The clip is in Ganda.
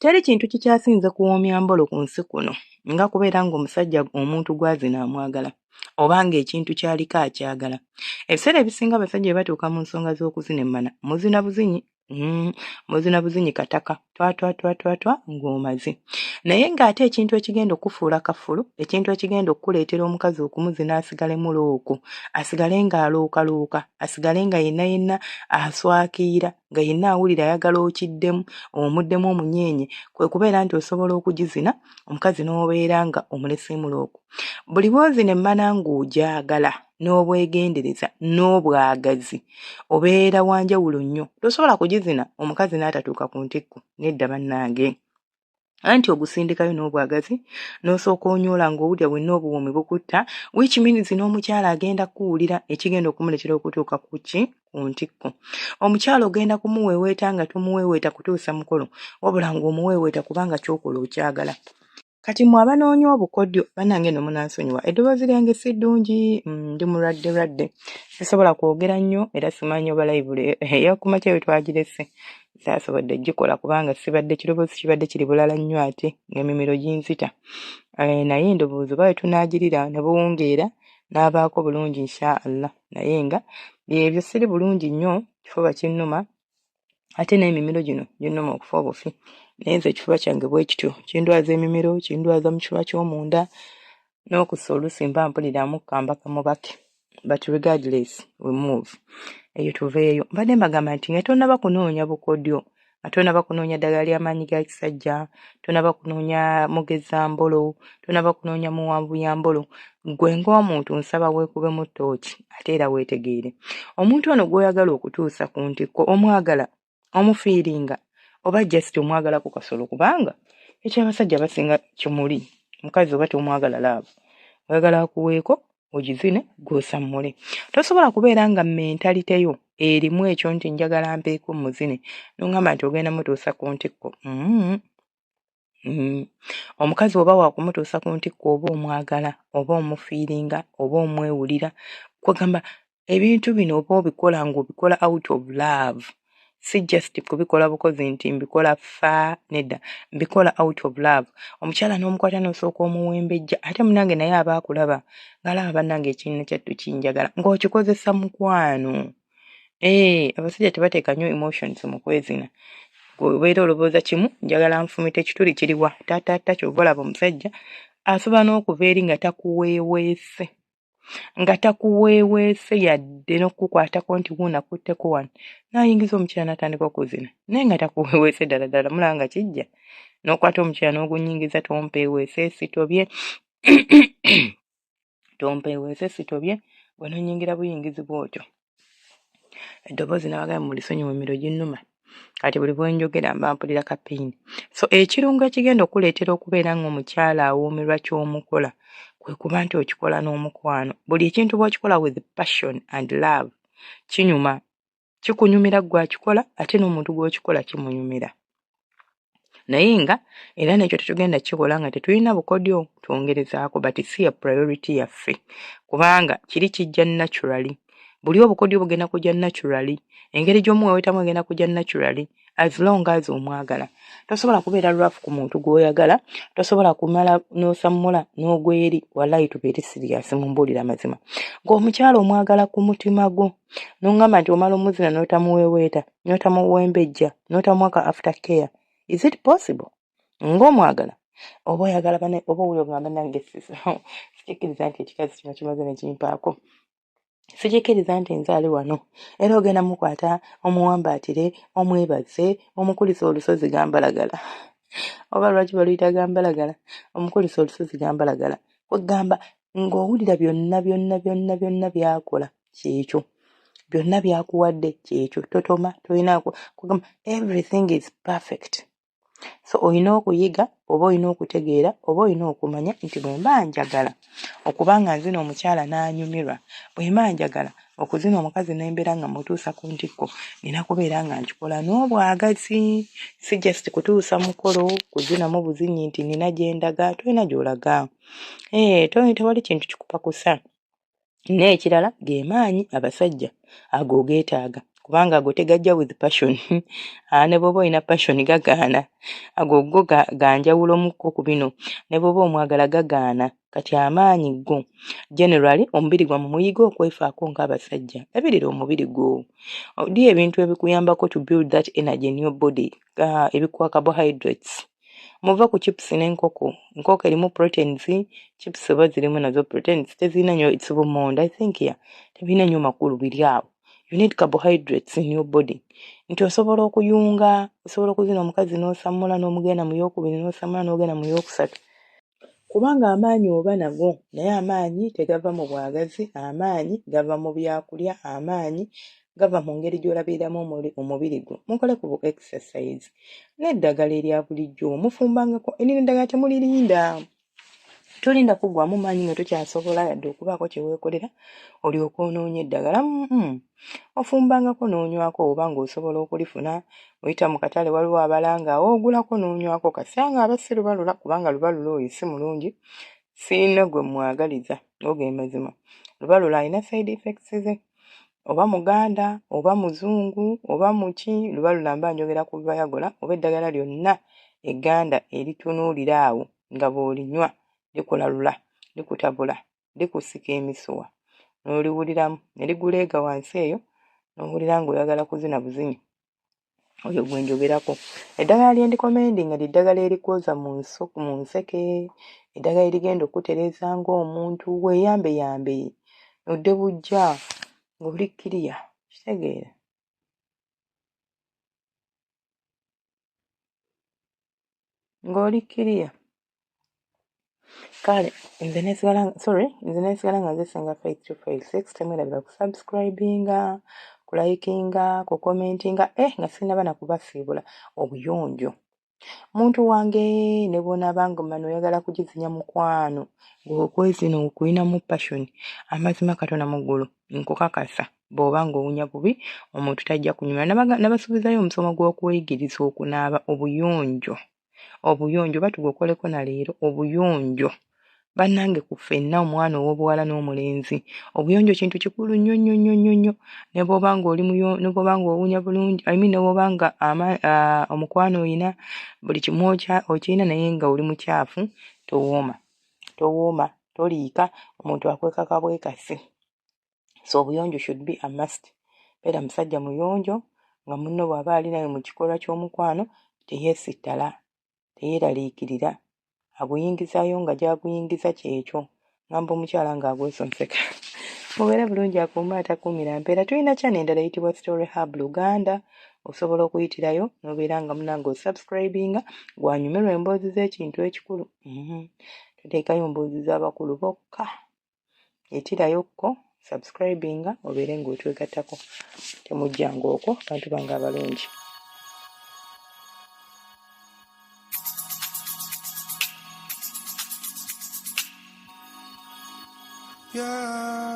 Teri kintu kikyasinze kuwoomya mbolo ku nsi kuno nga kubeera ng'omusajja omuntu gw'azina amwagala oba ng'ekintu ky'aliko akyagala. Ebiseera ebisinga abasajja bwe batuuka mu nsonga z'okuzina emmana, muzina buzinyi muzina buzinyi kataka twa twa twa twa twa ng'omaze. Naye ng'ate ekintu ekigenda okukufuula kafulu, ekintu ekigenda okukuleetera omukazi okumuzina asigalemu looko, asigale ng'alookalooka, asigale nga yenna yenna aswakiira, nga yenna awulira ayagala okiddemu, omuddemu omunyeenye, kwe kubeera nti osobola okugizina omukazi n'obeera nga omuleseemu looko. Buli lw'ozina emmana ng'ogyagala n'obwegendereza n'obwagazi obeera wa njawulo nnyo. Tosobola kugizina omukazi n'atatuuka ku ntikko, nedda bannange. Anti ogusindikayo n'obwagazi n'osooka onyoola ng'owulira wenna obuwoomi bukutta, which means n'omukyala agenda kukuwulira ekigenda okumuleetera okutuuka ku ki ku ntikko. Omukyala ogenda kumuweeweeta nga tomuweeweeta kutuusa mukolo, wabula ng'omuweeweeta kubanga ky'okola okyagala. Kati mmwe abanoonya obukodyo bannange nno munansonyiwa eddoboozi lyange si ddungi ndi mulwadde lwadde sisobola kwogera nnyo era simanyi oba live ey'okumakya bwe twagirese saasobodde gikola kubanga sibadde kiroboozi kibadde kiri bulala nnyo ate ng'emimiro ginzita naye ndowooza oba we tunaagirira ne buwungeera n'abaako bulungi insha Allah naye nga byebyo siri bulungi nnyo kifuba kinnuma ate n'emimiro gino ginnuma okufa obufi naye nze ekifuba kyange bwe kityo kindwaza emimiro kindwaza mu kifuba ky'omunda n'okussa oluusi mba mpulira amukka mbaka mubake but regardless we move eyo tuveeyo mbadde mbagamba nti nga tonnaba kunoonya bukodyo nga tonaba kunoonya ddagala ly'amaanyi ga kisajja tonaba kunoonya mugezambolo tonaba kunoonya muwanvu ya mbolo ggwe ng'omuntu nsaba weekubemu ttooki ate era weetegeere omuntu ono gw'oyagala okutuusa ku ntikko omwagala omufiiringa oba just omwagala ku kasolo kubanga eky'abasajja basinga kimuli mukazi oba tomwagala laavu oyagala akuweeko ogizine gw'osammule tosobola kubeera nga mentalite yo erimu ekyo nti njagala mpeeko muzine n'ongamba nti ogenda mutuusa ku ntikko mm. Omukazi oba wakumutuusa ku ntikko oba omwagala oba omufiiringa oba omwewulira kwegamba ebintu bino oba obikola ng'obikola out of love si just kubikola bukozi nti mbikola fa nedda mbikola out of love omukyala n'omukwata n'osooka omuwembejja ate munange naye aba akulaba ng'alaba bannange ekiina kyattu kinjagala ng'okikozesa mukwano ee abasajja tebateeka nnyo emotions mu kwezina obeera olowooza kimu njagala nfumite ekituli kiriwa taataata kyova olaba omusajja asobola n'okuva eri nga takuweeweese nga takuweeweese yadde n'okukukwatako nti wuuna kutteko wano n'ayingiza omukyala n'atandika okuzina naye nga takuweeweese ddala ddala mulaba nga kijja n'okwata omukyala n'ogunyingiza tompeeweese sitobye tompeeweese sitobye bwe n'onyingira buyingizi bw'otyo eddoboozi nabagamba mulisonyiwe emiro ginnuma kati buli bwe njogera mba mpulira ka pain so ekirungo ekigenda okuleetera okubeera ng'omukyala awoomerwa ky'omukola kwe kuba nti okikola n'omukwano buli ekintu bw'okikola with passion and love kinyuma kikunyumira ggwe akikola ate n'omuntu gw'okikola kimunyumira naye nga era n'ekyo tetugenda kukikola nga tetulina bukodyo twongerezaako but si ya priority yaffe kubanga kiri kijja naturally buli obukodyo bugenda kujja naturally engeri gy'omuweweetamu egenda kujja naturally as long as omwagala tosobola kubeera rough ku muntu gw'oyagala tosobola kumala n'osammula n'ogweri wallahi tubeere serious mumbuulira amazima ng'omukyala omwagala ku mutima gwo n'ongamba nti omala omuzina n'otamuweweeta n'otamuwembejja n'otamuwaka after care is it possible ng'omwagala oba oyagala bane oba owulira ogamba nange sikikkiriza nti ekikazi kino kimaze ne kimpaako sikikkiriza nti nze ali wano era ogenda mukwata omuwambaatire omwebaze omukulisa olusozi gambalagala oba lwaki baluyita gambalagala omukulisa olusozi gambalagala kwegamba ng'owulira byonna byonna byonna byonna by'akola kyekyo byonna by'akuwadde kyekyo totoma tolina kwegamba everything is perfect so olina okuyiga oba olina okutegeera oba olina okumanya nti bwe mba njagala okuba nga nzina omukyala n'anyumirwa bwe mba njagala okuzina omukazi n'embeera nga mutuusa ku ntikko nina kubeera nga nkikola n'obwagazi si just kutuusa mukolo kuzinamu buzinyi nti nina gye ndaga tolina gy'olaga ee tewali kintu kikupakusa n'ekirala ge maanyi abasajja ago ogeetaaga. Kubanga ago tegajja with passion. Ne bw'oba olina passion gagaana. Ago go ga njawulomukko ku bino. Ne bw'oba omwagala gagaana. Kati amaanyi go generally omubiri gwammwe muyige okwefaako ng'abasajja. Labirira omubiri gwo. Lya ebintu ebikuyambako to build that energy in your body, ebikuwa carbohydrates. Muve ku chips n'enkoko. Enkoko erimu proteins, chips oba zirimu nazo proteins tezirina nnyo, it's bumonde I think, yeah. Tebirina nnyo makulu biri awo. You need carbohydrates in your body. Nti osobola okuyunga, osobola okuzina omukazi n'osammula n'omugenda mu yookubiri n'osammula n'ogenda mu yookusatu. Kubanga amaanyi oba nago, naye amaanyi tegava mu bwagazi, amaanyi gava mu byakulya, amaanyi gava mu ngeri gy'olabiriramu omubiri gwo. Mukole ku bu exercise n'eddagala erya bulijjo mufumbangako. Erino eddagala temulirinda, tolinda kuggwamu maanyi nga tokyasobola yadde okubaako kye weekolera olyoke onoonye eddagala. Ofumbangako n'onywako oba ng'osobola okulifuna, oyita mu katale waliwo abalanga awo ogulako n'onywako kasita nga aba si lubalula, kubanga lubalula oyo si mulungi, sirina gwe mmwagaliza ago ge mazima. Lubalula alina side effects ze, oba muganda oba muzungu oba muki, lubalula mba njogera ku Viagra oba eddagala lyonna egganda eritunuulira awo nga bw'olinywa likulalula, likutabula, likusika emisuwa n'oliwuliramu ne liguleega wansi eyo n'owulira ng'oyagala kuzina buzinyi. Oyo gwe njogerako. Eddagala lye ndirecommendinga lye ddagala erikwoza mu nseke, eddagala erigenda okukutereeza ng'omuntu, weeyambeyambe odde buggya ng'oli clear, okitegeera? Ng'oli clear. Kale nze nesigala, sorry, nze nesigala nga nze Ssenga Faith 256. Temwerabira kusubscribinga, kulikinga, kucommentinga, nga sinnaba na kubasiibula. Obuyonjo. Muntu wange ne bw'onaaba nga mano oyagala kugizinya mukwano ng'okwezina okulinamu passion, amazima Katonda mu ggulu nkukakasa bw'oba ng'owunya bubi omuntu tajja kunyumira. Nabasuubizaayo omusomo gw'okweyigiriza okunaaba obuyonjo. Obuyonjo batugukoleko na leero obuyonjo. Bannange ku ffenna omwana ow'obuwala n'omulenzi, obuyonjo kintu kikulu nnyo nnyo nnyo nnyo nnyo. Ne bw'oba ng'oli ne bw'oba ng'owunya bulungi, I mean ne bw'oba nga omukwano oyina buli kimu okirina naye nga oli mukyafu towooma, towooma, toliika, omuntu akwekaka bwekasi. So obuyonjo should be a must. Beera musajja muyonjo nga munno bw'aba ali nawe mu kikolwa ky'omukwano teyeesittala, teyeeraliikirira, aguyingizaayo nga gy'aguyingiza kyekyo. Ngamba omukyala ng'agwesonseka. Mubeere bulungi akuume atakuumira mpeera. Tulina channel endala eyitibwa Story Hub Luganda. Osobola okuyitirayo n'obeera nga munnange osubscribinga gw'anyumirwa emboozi z'ekintu ekikulu. Tuteekayo mboozi z'abakulu bokka. Yitirayokko, subscribinga obeere ng'otwegattako. Temujjanga okwo bantu bange abalungi. Yeah.